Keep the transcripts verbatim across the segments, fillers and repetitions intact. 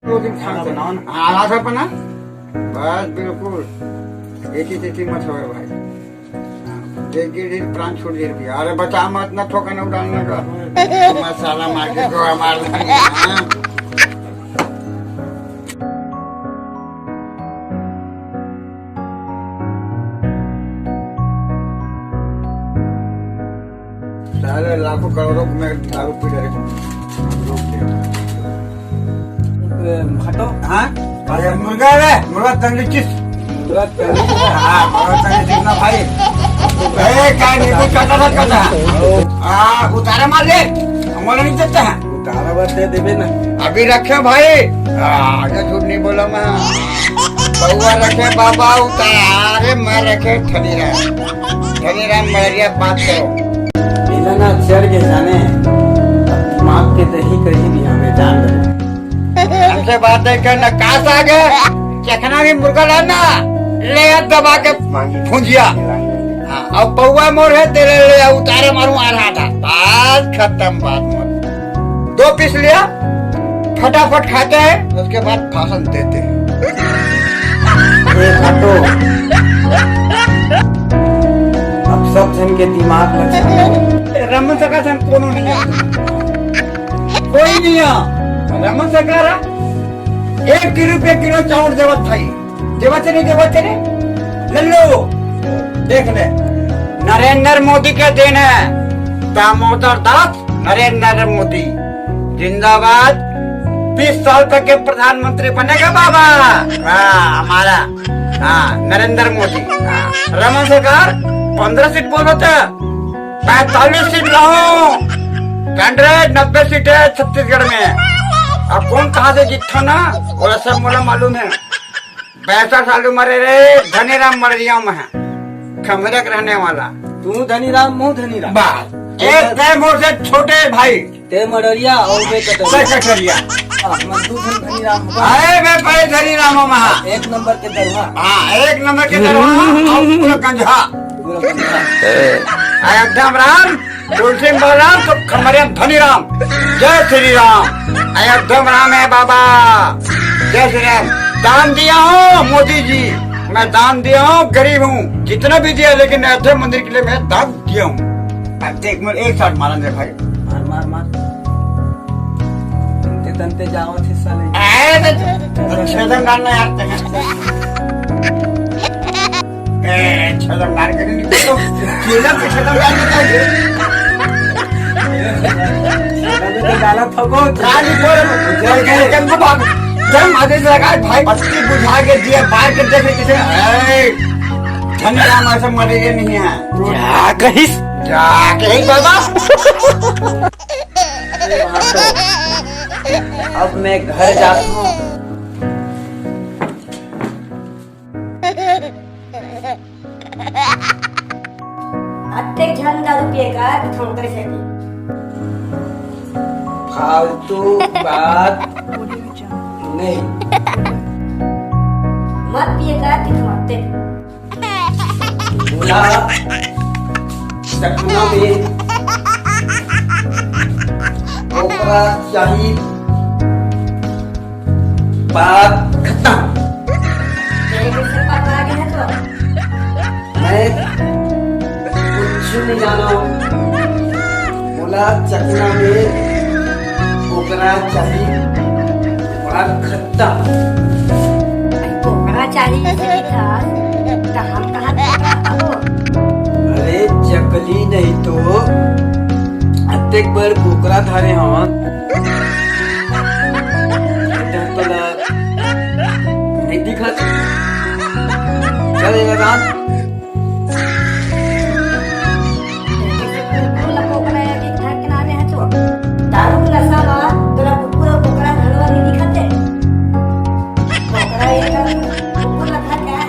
दो दिन खाना बनाओ ना। हाँ, आधा बना। बस बिल्कुल। एती तेती मत होवे भाई। हाँ, देख गिर गिर प्राण छूट गिर भी। अरे बचा मत ना, ठोका ना उड़ान लगा। मसाला मार के गोहा मार देंगे, हाँ। साले लाखों करोड़ों में दारू पी रहे हैं। रोक दे। ए, हटो। हाँ? अरे मुर्गा रे, मुर्गा तंगड़ी चिप्स। मुर्गा तंगड़ी चिप्स। हाँ, मुर्गा तंगड़ी चिप्स ना भाई। ए, क्या नींबू चटा था, चटा। हाँ, उतारा मार ले। हम वाला नहीं देते हैं। उतारा बात दे देबे ना। अभी रखे भाई। हाँ, ये झूठ नहीं बोला मैं। बउआ रखे बाबा उतारे, मैं रखे ठनीराम। ठनीराम मलेरिया बात करो। मिलन अक्षर के जाने, दिमाग के दही कहीं भी हमें जान ले। हमसे बातें करना, कास आ गए? चखना भी मुर्गा लाना, ले आ दबा के भुंजिया। हाँ, अब बउआ मोर है, तेरे ले आ, उतारे मारूं आधा आधा। बात खत्म, बात मत। दो पीस लिया, फटाफट खाते हैं, उसके बाद भाषण देते हैं। ए हटो, अब सब जन के दिमाग में रमन सका सन कोनो नहीं है, कोई नहीं है। रमन सका रहा, एक रुपये किलो चाउर देवत था, देवत नहीं, देवत नहीं, ले लो, देख ले, नरेंद्र मोदी के देन है, दामोदर दास नरेंद्र मोदी जिंदाबाद। बीस साल तक के प्रधानमंत्री बनेगा बाबा। हाँ, हमारा, हाँ, नरेंद्र मोदी। हाँ, रमन सरकार, पन्द्रह सीट बोलो तो पैंतालीस सीट लाओ। हंड्रेड नब्बे सीट है छत्तीसगढ़ में। अब कौन कहाँ से जीतता ना, वो सब मोला मालूम है। पैसा सालू मरे रे, धनीराम मर गया मैं, खमरक रहने वाला। तू धनीराम, मुँह धनीराम। बस, एक तय मोर से छोटे भाई। ते मड़रिया और मैं कटरिया। मैं कटरिया। हाँ, मैं दू धन धनीराम हूँ। अरे, मैं भाई धनीराम हूँ, हाँ। एक नंबर के दरवा। हाँ, एक नंबर के दरवा, हाँ, और पूरा गंजहा। पूरा गंजहा। अरे, एकदम राम। तुलसी बलराम तो खमरिया धनी राम। जय श्री राम। अयोध्या में राम है बाबा। जय श्री राम। दान दिया हूँ मोदी जी, मैं दान दिया हूँ, गरीब हूँ, जितना भी दिया, लेकिन अयोध्या मंदिर के लिए मैं दान दिया हूँ। अब देख, मैं एक साथ मारा दे भाई। मार, मार, मार। तंते, तंते जावत हिस्सा नहीं। ए, तो, तो छेदन डालना यार, तंते। ए, छेदन डाल के नहीं निकलतो। केला पे छेदन डाल के क्या है? छेदन में तो डाला था वो। खाली बोल, बोल के निकल को भाग। जब आगे से लगा, भाई, बत्ती बुझा के दिया, बाहर के देख ले किसे। ए, धनी राम ऐसा मरेगा नहीं है। क्या कहिस? क्या कहिस बाबा? अब मैं घर जाता हूँ। अतेक झन दारू पिए का कि थोंकरे से भी। फालतू बात नहीं। मत पिए का कि थोंकते। बोला, चखना में ओकरा चाही। बात खत्म। तेरे कैसे पकड़ा गया है तो? मैं कुछ नहीं जाना। बोला चखना में ओकरा चाही। बात खत्म। भाई, ओकरा चाही इसे लिखा, तो हम कहाँ तक हो? अरे चकली नहीं तो अतेक बड़ बोकरा धरे हवन। इधर तो ला, नहीं दिखत। चल, ये लगा। कुकुर ला बोकरा या दिखा के नामे है तो। दारू के नशा मा तोला कुकुर और बोकरा घरवा नहीं दिखत है। बोकरा ये कर, कुकुर ला खा क्या है?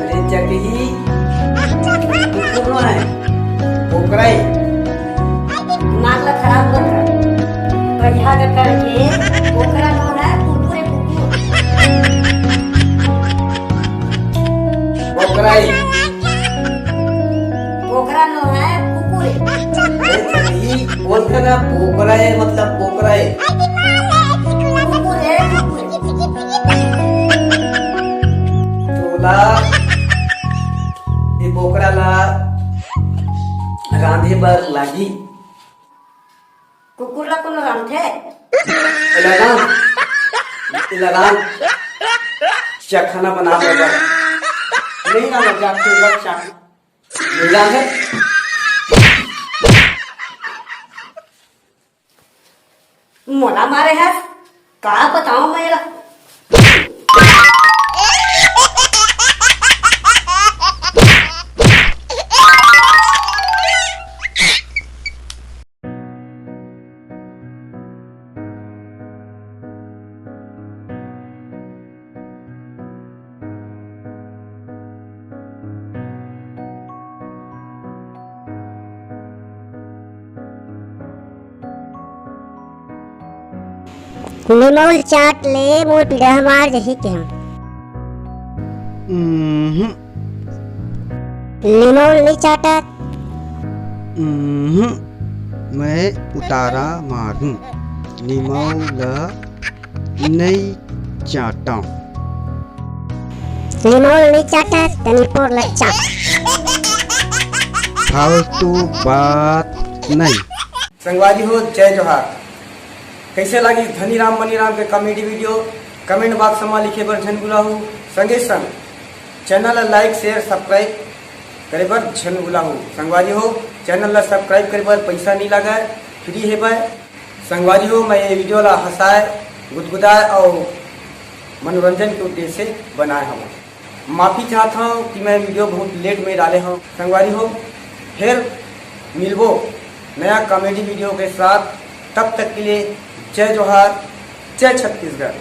अरे चकही, कुकुर नो है, बोकरा है। दिमाग ला खराब मत कर। बढ़िया के करके बोकरा नो है, कुकुर है, कुकुर। बोकरा है। बोकरा नो है, कुकुर है। अरे चकही, बोल बोकरा है, मतलब बोकरा है। कुकुर है, कुकुर। तोला ये बोकरा ला रांधे बर लागी। कुकुर ला कोनो रांधथे? एला रांध, एला रांध। चखना बना बर। नहीं ना, मैं जाके एला चख-, मिला है। मोला मारे हस, का बताऊं मैं एला? निमौल चाट ले मोर पीड़ा हमार जही के हम। उम्हूं। निमौल नहीं चाटत। उम्हूं। मैं उतारा मारहूं। निमौल ल नई चाटंव। निमौल नई चाटस, तनी पोर ल चाट। फालतू बात नहीं। संगवारी हो, जय जोहार। कैसे लगी धनी राम मनी राम के comedy video? Comment box में लिखे बर झन भुलाहू। संगे संग channel ला like, share, subscribe करे बर झन भुलाहू। संगवारी हो, channel ला subscribe करे बर पैसा नहीं लगा, free हे बर। संगवारी हो, मैं ये video ला हंसाए, गुदगुदाए और मनोरंजन के उद्देश्य से बनाए हूँ। माफी चाहता हूँ कि मैं video बहुत late में डाले हूँ। संगवारी हो, फिर मिलबो नया comedy video के साथ। तब तक के लिए जय जोहार, जय छत्तीसगढ़।